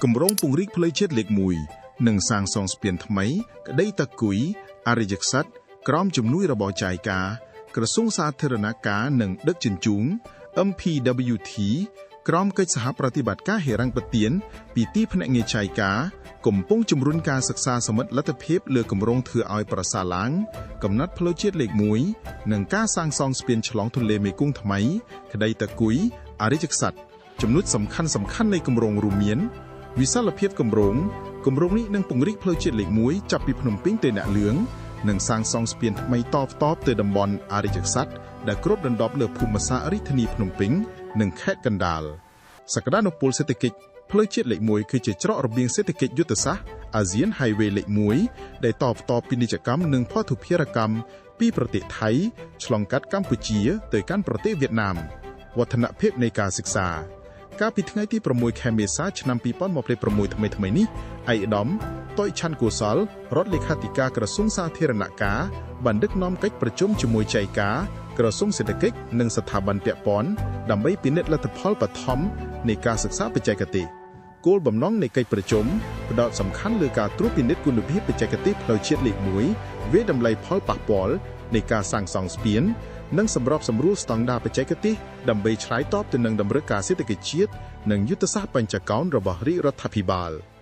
គម្រោងពង្រីកផ្លូវជាតិលេខ1និងសាងសង់ស្ពានថ្មី ក្តីតាគុយអរិយក្សត្រក្រោមជំនួយរបស់ចាយការក្រសួងសាធារណការនិងដឹកជញ្ជូន MPWT ក្រោមកិច្ចសហប្រតិបត្តិការហិរញ្ញប្បទានពីទីភ្នាក់ងារចាយការកំពុងជំរុញការសិក្សាសមិទ្ធលទ្ធភាពលើគម្រោងធ្វើឲ្យប្រសើរឡើងកំណត់ផ្លូវជាតិលេខ1និងការសាងសង់ស្ពានឆ្លងទន្លេមេគង្គថ្មី ក្តីតាគុយអរិយក្សត្រចំណុចសំខាន់សំខាន់នៃគម្រោងរួមមាន វិសាលភាពគម្រោងគម្រោងនេះនឹងពង្រីកផ្លូវជាតិលេខ1ចាប់ពីភ្នំពេញទៅអ្នកលឿងនិងសាងសង់ស្ពានថ្មីតបតបទៅតំបន់អរិយក្សត្រដែលគ្របដណ្ដប់លើភូមិសាស្ត្ររាជធានីភ្នំពេញនិងខេត្តកណ្ដាលសក្តានុពលសេដ្ឋកិច្ចផ្លូវជាតិលេខ1គឺជាច្រករបៀងសេដ្ឋកិច្ចយុទ្ធសាស្ត្រអាស៊ាន Highway លេខ1ដែលតបតពាណិជ្ជកម្មនិងភស្តុភារកម្មពីប្រទេសថៃឆ្លងកាត់កម្ពុជាទៅកាន់ប្រទេសវៀតណាមវឌ្ឍនភាពនៃការសិក្សា កាលពីថ្ងៃទី6ខែមេសាឆ្នាំ2026ថ្មីថ្មីនេះឯកឧត្តមតុយឆាន់កុសលរដ្ឋលេខាធិការក្រសួងសាធារណការបានដឹកនាំកិច្ចប្រជុំជាមួយចៃការក្រសួងសេដ្ឋកិច្ចនិងស្ថាប័នពាក់ព័ន្ធដើម្បីពិនិត្យលទ្ធផលបឋមនៃការសិក្សាបច្ចេកទេសគោលបំណងនៃកិច្ចប្រជុំផ្ដោតសំខាន់លើការត្រួតពិនិត្យគុណភាពបច្ចេកទេសផ្លូវជាតិលេខ1វាយតម្លៃផលប៉ះពាល់នៃការសាងសង់ស្ពាន និងសម្របសម្រួលស្តង់ដារបច្ចេកទេសដើម្បីឆ្លើយតបទៅនឹងតម្រូវការសេដ្ឋកិច្ចជាតិនិងយុទ្ធសាស្ត្របញ្ចកោណរបស់រាជរដ្ឋាភិបាល។